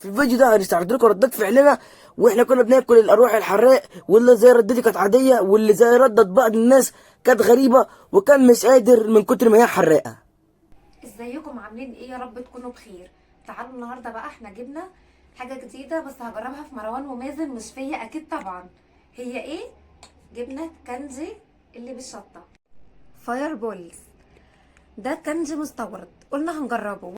في الفيديو ده هنستعرض لكم ردات فعلنا واحنا كنا بناكل الأروح الحراق، واللي زي ردتي كانت عادية، واللي زي ردت بعض الناس كانت غريبة وكان مش قادر من كتر ما هي حراقة. ازيكم عاملين ايه؟ يا رب تكونوا بخير. تعالوا النهارده بقى احنا جبنا حاجة جديدة بس هجربها في مروان ومازن مش فيا اكيد طبعا. هي ايه؟ جبنه كنجي اللي بالشطه، Fire Balls. ده كنجي مستورد، قلنا هنجربه،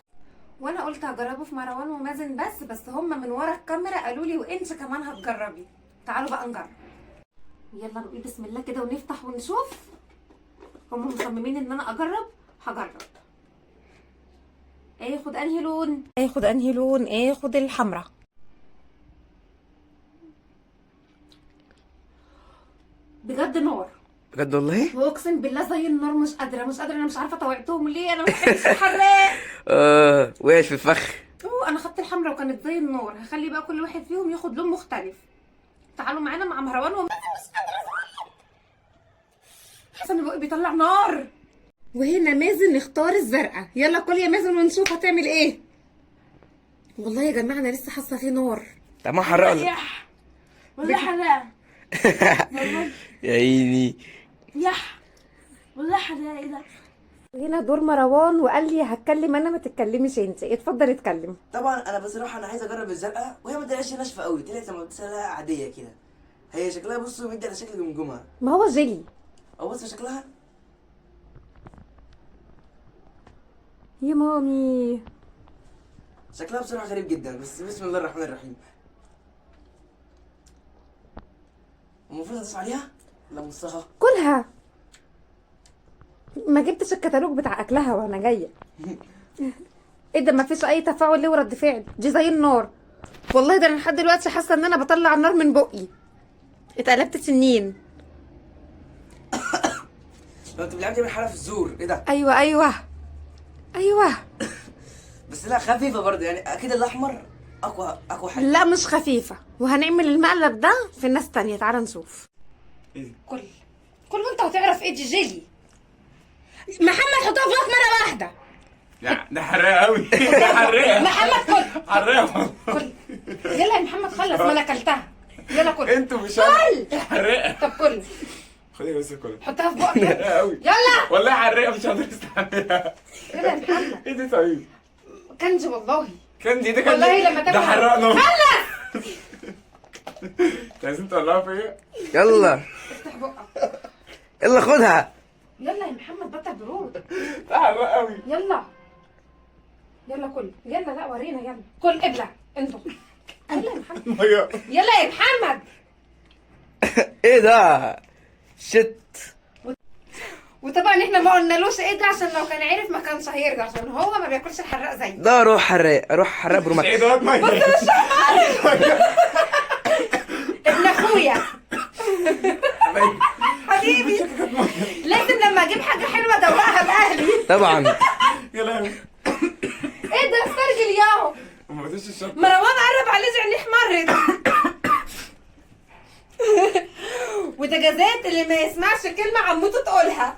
وانا قلت هجربه في مروان ومازن بس هم من ورا الكاميرا قالوا لي وانت كمان هتجربي. تعالوا بقى نجرب، يلا نقول بسم الله كده ونفتح ونشوف. هم مصممين ان انا اجرب، هجرب. اخد انهي لون؟ اخد انهي لون؟ اخد الحمراء. بجد نار، بجد والله، واقسم بالله زي النار. مش قادرة مش قادرة، انا مش عارفه طوعتهم ليه، انا ما بحبش الحراق. وقعت في الفخ. اوه انا خدت الحمراء وكانت زي النار. هخلي بقى كل واحد فيهم ياخد لون مختلف. تعالوا معانا مع مروان ومازن. مش قادرة، حاسه ان بقي بيطلع نار. وهنا مازن اختار الزرقاء. يلا كل يا مازن ونشوف هتعمل ايه. والله يا جماعة انا لسه حاسه فيه نار. طب ما حراقه ولا؟ يح والله حراقة. يا عيني يح والله حراقة. ايه ده؟ وهنا دور مروان وقال لي هتكلم انا، ما تتكلميش انت. اتفضل اتكلم. طبعا انا بصراحة انا عايز اجرب الزرقاء، وهي ما طلعتش ناشفة قوي، طلعت زي ما بتسألها عادية كده. هي شكلها بصوا بيدي على شكل جمجمه. ما هو جيلي. او بصوا شكلها يا مامي شكلها بصراحة غريب جدا، بس بسم الله الرحمن الرحيم. المفروض ادوس عليها؟ لا مصها كلها. ما جبتش الكتالوج بتاع اكلها وانا جاية. ايه ده؟ ما فيش اي تفاعل ليه ورد فعل؟ دي زي النار والله. ده انا لحد دلوقتي حاسه ان انا بطلع النار من بقي. اتقلبت سنين. لو انت بتلعبي تعمل حاله في الزور. ايه ده؟ ايوه ايوه ايوه. بس لا خفيفة برضه، يعني اكيد الاحمر اقوى اقوى حاجة. لا مش خفيفة، وهنعمل المقلب ده في الناس تانية. تعالى نشوف. ايه؟ كل كل وانت هتعرف ايه دي جيلي. محمد حطها في بقك مرة واحدة. لا ده حراقه قوي. ده حراقه. محمد كل حراقه. كل. يلا يا محمد خلص، ما انا اكلتها. يلا كل. انتوا مش كل حراقه. طب كل. خدي بس كل. حطها في بقك. حراقه قوي. يلا والله حراقه مش هقدر استحملها. يلا يا محمد. ايه دي طيب؟ كنج والله. كان دي ده كان والله لما تاكل ده حراق نار. خلص. انتوا عايزين تولعوا فيا؟ يلا افتح بقك. يلا خدها. يلا يا محمد بطل برود. ده حراق قوي. يلا يلا كل. يلا لا ورينا. يلا كل ابلع انتوا. يلا يا محمد. مية. يلا يا محمد. ايه ده؟ شت. وطبعا احنا ما قلنالوش ايه ده عشان لو كان عرف ما كانش هيرجع، عشان هو ما بياكلش الحراق زي. ده روح حراق، روح حراق برومات. ايه ده؟ مية. ابن اخويا حبيبي. لازم لما اجيب حاجة حلوة ادوقها لاهلي. طبعا. يا لهوي. ايه ده؟ استرجل ياهو. ما قلتش الشطه. مروان قرب عليه عينيه احمرت. وده جزات اللي ما يسمعش كلمة عمته تقولها.